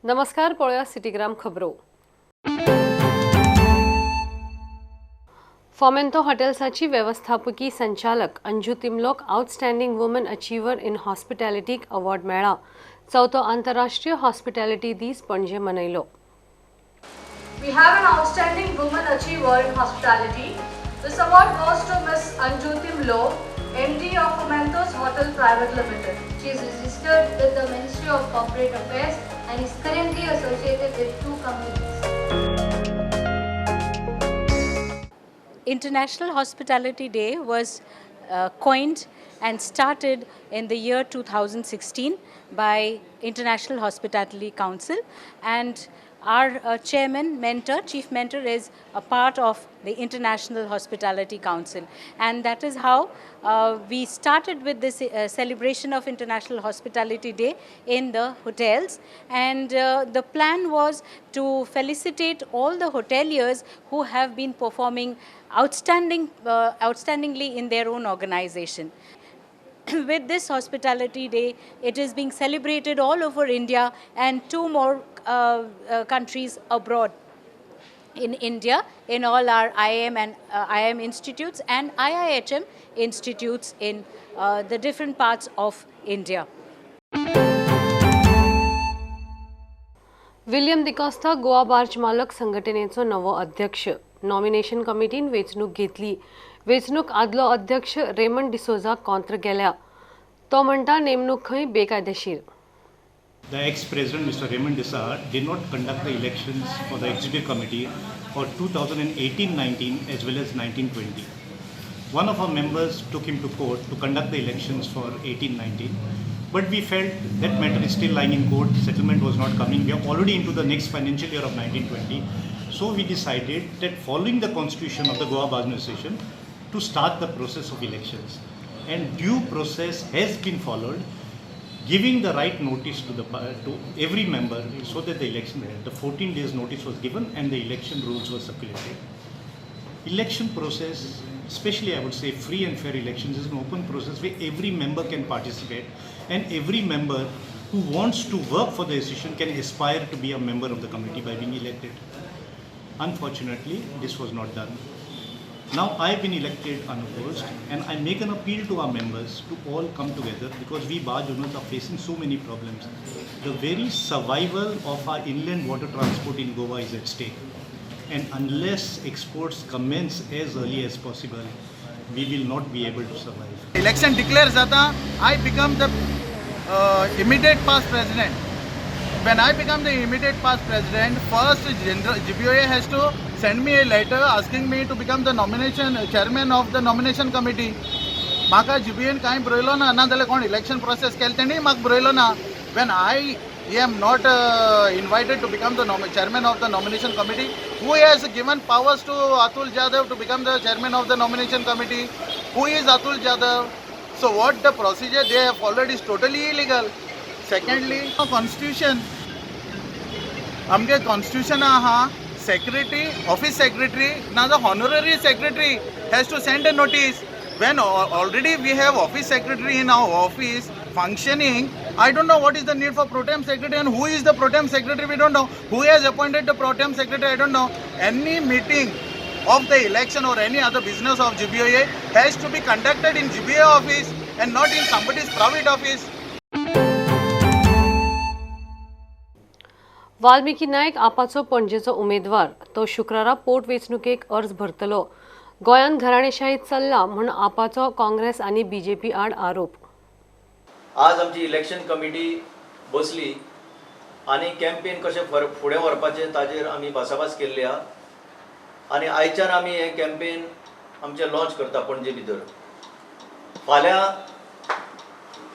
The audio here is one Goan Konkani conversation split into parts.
नमस्कार, पळोवया सिटीग्राम खबरो. फॉमेंतो हॉटेल्साची व्यवस्थापकी संचालक Anju तिमलोक outstanding woman achiever in हॉस्पिटॅलिटीक award मेळ्ळा. चवथो आंतरराष्ट्रीय हॉस्पिटॅलिटी दीस Panaji मनयलो. We have an outstanding woman achiever in hospitality. This award goes to Ms. Anju Timlo, MD of Fomentos Hotel Private Limited. She is registered with the Ministry of Corporate Affairs and is currently associated with two companies. International Hospitality Day was coined and started in the year 2016 by International Hospitality Council, and our chairman, mentor, chief mentor is a part of the International Hospitality Council, and that is how we started with this celebration of International Hospitality Day in the hotels. And the plan was to felicitate all the hoteliers who have been performing outstandingly in their own organization. With this Hospitality Day, it is being celebrated all over India and two more countries abroad. In India, in all our IIM and IIM institutes and IIHM institutes in the different parts of India. William D'Costa Goa barge मालक संघटनेचो नवो अध्यक्ष. नॉमिनेशन कमिटीन वेंचणूक घेतली. वेंचणूक आदलो अध्यक्ष रेमंड डिसोजा कॉंत्र गेल्या. तो म्हणटा, नेमणूक खंय बेकायदेशीर. The ex-president, Mr. Raymond D'Sa, did not conduct the elections for the executive committee for 2018-19 as well as 19-20. One of our members took him to court to conduct the elections for 18-19, but we felt that matter is still lying in court, settlement was not coming. We are already into the next financial year of 19-20. So we decided that following the constitution of the Goa Bar Association to start the process of elections. And due process has been followed, giving the right notice to every member so that the election, the 14 days notice was given and the election rules were circulated. Election process, especially I would say free and fair elections, is an open process where every member can participate and every member who wants to work for the association can aspire to be a member of the committee by being elected. Unfortunately, this was not done. Now I have been elected unopposed, and I make an appeal to our members to all come together because we barge owners are facing so many problems. The very survival of our inland water transport in Goa is at stake. And unless exports commence as early as possible, we will not be able to survive. Election declare जाता, I become the immediate past president. When I become the immediate past president, first General GBOA has to send me a letter asking me to become the nomination chairman of the nomination committee. म्हाका GBOA कांय बरयलो ना, ना जाल्यार कोण इलेक्शन प्रोसेस केले तेणी म्हाका बरयलो ना. When I am not invited to become the chairman of the nomination committee, who has given powers to Atul Jadhav to become the chairman of the nomination committee? Who is Atul Jadhav? So what the procedure they have followed is totally illegal. Secondly, constitution, आमगे constitution आहा, secretary, office secretary ना the honorary secretary has to send a notice. When already we have office secretary in our office functioning, I don't know what is the need for pro tem secretary and who is the pro tem secretary, we don't know. Who has appointed the pro tem secretary, I don't know. Any meeting of the election or any other business of GBOA has to be conducted in GBOA office and not in somebody's private office. Valmiki Naik आपाचो पणजेचो उमेदवार. तो शुक्रारा पोटवेंचणुकेक अर्ज भरतलो. गोंयांत घराणेशाही चल्ला म्हूण आपाचो काँग्रेस आनी बीजेपी आड आरोप. आज आमची इलेक्शन कमिटी बसली आनी कॅम्पेन कशें फुडें व्हरपाचें ताजेर आमी भासाभास केल्ली आहा आनी आयच्यान आमी हें कॅम्पेन आमचें लॉन्च करता पणजे भितर. फाल्यां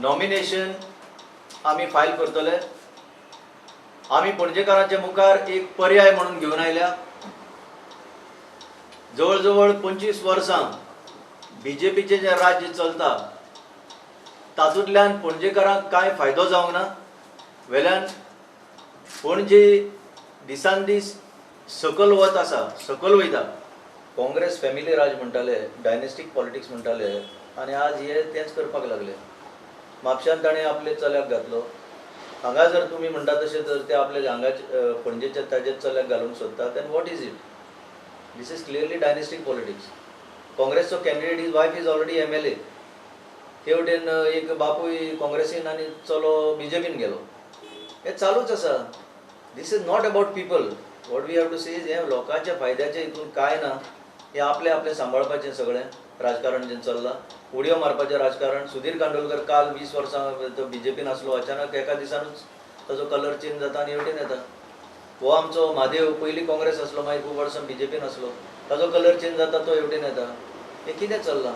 नॉमिनेशन आमी फायल करतले. आमी पणजेकारांच्या मुखार एक पर्याय म्हणून घेवन आयल्या. जवळ जवळ 25 वर्सां बीजेपीचें जें राज्य चलता तातूंतल्यान पणजेकारांक कांय फायदो जावंक ना. वेल्यान पणजे दिसान दीस सकल वत आसा, सकल वयता. काँग्रेस फॅमिली राज म्हणटाले, डायनेस्टीक पॉलिटिक्स म्हणटाले आनी आज हे तेंच करपाक लागले. म्हापश्यान ताणें आपले चल्याक घातलो, हांगा जर तुमी म्हणटा तशें जर ते आपल्या हांगा पणजेच्या ताजेच चल्याक घालूंक सोदता, then what is it? This is clearly dynastic politics. काँग्रेसचो candidate, his wife is already MLA. ते वटेन एक बापूय काँग्रेसीन आनी चलो बीजेपीन गेलो. हें चालूच आसा. This is not about people. What we have to say is हें लोकांच्या फायद्याचें हितून कांय ना. हें आपलें आपलें सांबाळपाचें सगळें राजकारण जें चल्लां, उडयो मारपाचें राजकारण. सुधीर कांदोळकर काल 20 वर्सां तो बीजेपीन आसलो, अचानक एका दिसानूच ताजो कलर चेंज जाता आनी हेवटेन येता. हो आमचो म्हादेव पयलीं काँग्रेस आसलो, मागीर खूब वर्सां बीजेपीन आसलो, ताजो कलर चेंज जाता, तो हेवटेन येता. हें कितें चल्लां?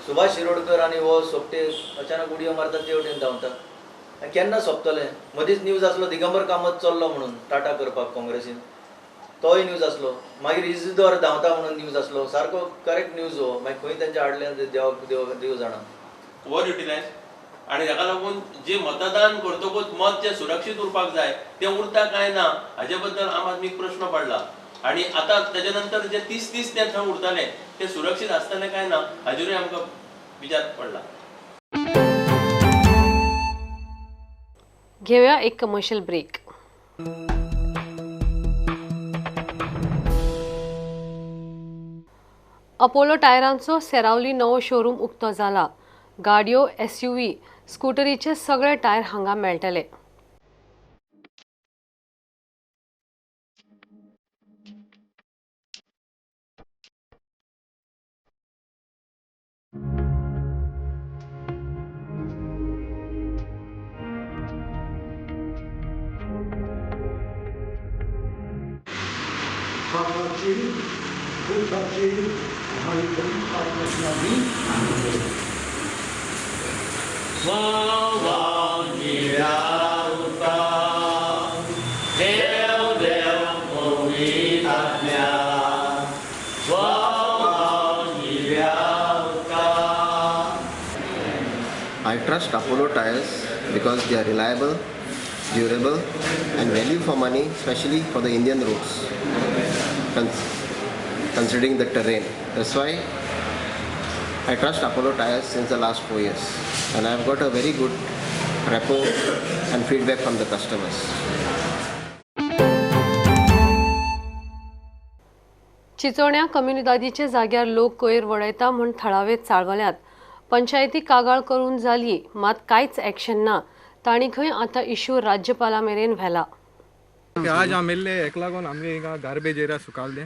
सुभाष शिरोडकर आनी हो सोपटे अचानक उडयो मारता, ते वटेन धांवता. आनी केन्ना सोंपतलें? मदींच न्यूज आसलो दिगंबर कामत चल्लो म्हणून टाटा करपाक काँग्रेसीन, तोय न्यूज आसलो. मागीर इजिदोर धांवता म्हणून न्यूज आसलो. सारको करेक्ट न्यूज हो, मागीर खंय तेंचे हाडलें देव देव देव जाणा. ओवर युटिलायज आनी ताका लागून जे मतदान करतकूच मत जें सुरक्षीत उरपाक जाय तें उरता काय ना हाजे बद्दल आम आदमीक प्रश्न पडला. आनी आतां ताजे नंतर जे 30 दीस ते थंय उरताले ते सुरक्षीत आसतले काय ना हाजेरूय आमकां विचार पडला. घेवया एक कमर्शियल ब्रेक. अपोलो टायरांचो सेरावली नवो शोरूम उक्तो जाला. गाडयो, एसयूव्ही, स्कुटरीचे सगळे टायर हांगा मेळटले. I trust Apollo Tyres because they are reliable, durable and value for money, especially for the Indian roads, considering the terrain. That's why I trust Apollo Tyres since the last 4 years, and I've got a very good rapport and feedback from the customers. चिचोण्या कम्युनिदादीच्या जाग्यार लोक कोयर वडयता म्हूण थळावे चाळवल्यात. पंचायती कागाळ करून जाली, मात कांयच एक्शन ना. तांणी खंय आतां इश्यू राज्यपाला मेरेन व्हेला. आज आमी येयल्ले हेका लागून आमगे हिंगा गार्बेज एरिया सुकालले.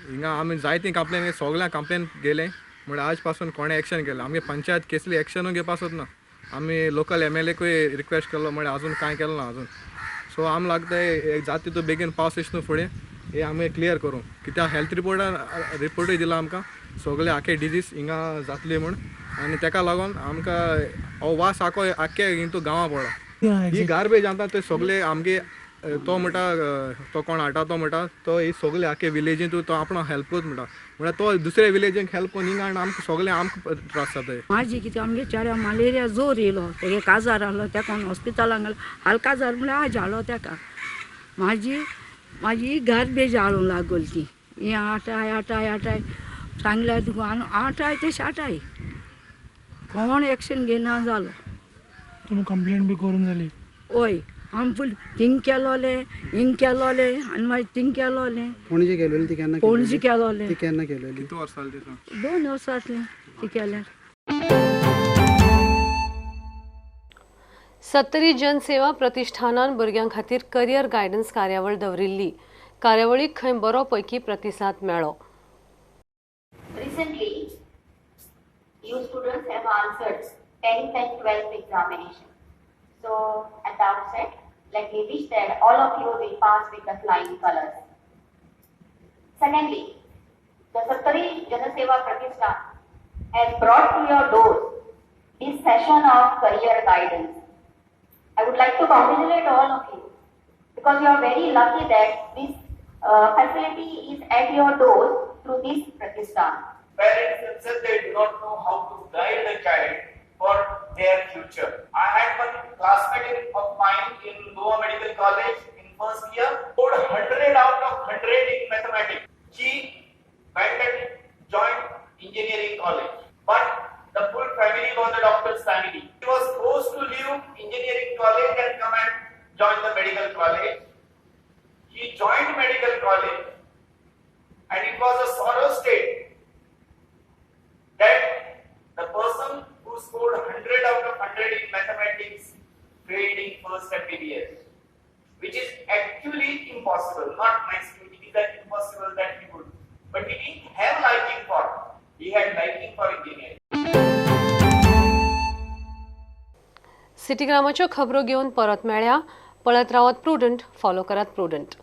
हिंगा आमी जायती कंप्लेन, सगळ्या कंप्लेन गेले म्हळ्यार आज पासून कोणें एक्शन केलें. आमगे पंचायत केसली एक्शनूय घेवपा सोदना. आमी लोकल एमएलएकूय रिक्वेस्ट केल्लो, म्हळ्यार अजून कांय केलें ना अजून. सो आम लागता एक जाता तितू बेगीन पावस येयश न्हू फुडें हे आमी क्लियर करूं. कित्याक हेल्थ रिपोर्टान रिपोर्टूय दिला आमकां, सगळे आखे डिजीज हिंगा जातली म्हूण. आनी तेका लागून आमकां हो वास आखो आख्खे हितू गांवां पडला. ही गार्बेज आतां ते सगळे आमगे तो म्हणटा, तो कोण हाडटा तो म्हणटा तो ही सगळे आख्खे विलेजीन तो आपणो हेल्प करता म्हणटा, म्हळ्यार तो दुसऱ्या विलेजीक हेल्प करून हिंगा हाडून आमकां सगळें आमकां त्रास जाता. म्हाजी कितें आमगे चेड्या मलेरिया जोर येयलो, तेगे काजार आहलो, तेका हॉस्पिटलांक घालो. हाल काजार म्हळ्यार आज हाडलो तेका. म्हाजी म्हाजी गार्बेज हाडूंक लागली ती ही आटाय आटाय आटाय सांगल्यार तुका आनी आटाय ते शाटाय कोण एक्शन घेयना जालो. तुमी कंप्लेन बी करून जाली? हय, आमी फूल थिंग केलोलें, हिंग केलोलें आनी मागीर थिंग केलोलें. पणजे केलोली ती केन्ना? पणजे केलोलें. ती केन्ना केलोली? कितू वर्सां जालीं ती? 2 वर्सां जातलीं ती केल्यार. सत्तरी जनसेवा प्रतिष्ठानान भुरग्यां खातीर करियर गायडन्स कार्यावळ दवरिल्ली. कार्यावळीक खंय बरो पैकी प्रतिसाद मेळ्ळो. Recently, you students have answered 10th and 12th examination. So at the outset, let me wish that all of you will pass with the flying colors. Secondly, the Sattari Janaseva Pratishthan has brought to your doors this session of career guidance. I would like to congratulate all of you because you are very lucky that this facility is at your doors through this Pratishthan. Parents themselves, they do not know how to guide a child for their future. I had one classmate of mine in Goa Medical College in first year, scored 100 out of 100 in mathematics. She went and joined engineering college, but the full family was a doctor's family. She was forced to leave engineering college and come and join the medical college. He joined medical college, and it was a sorrow state that the person who scored 100 out of 100 in mathematics failed in first MBBS, which is actually impossible. Not nice, it is that impossible that he would. But he didn't have liking for. He had liking for engineering. सिटीग्रामाच्यो खबरो घेवन परत मेळ्या. पळत रावात प्रुडंट, फॉलो करात प्रुडंट.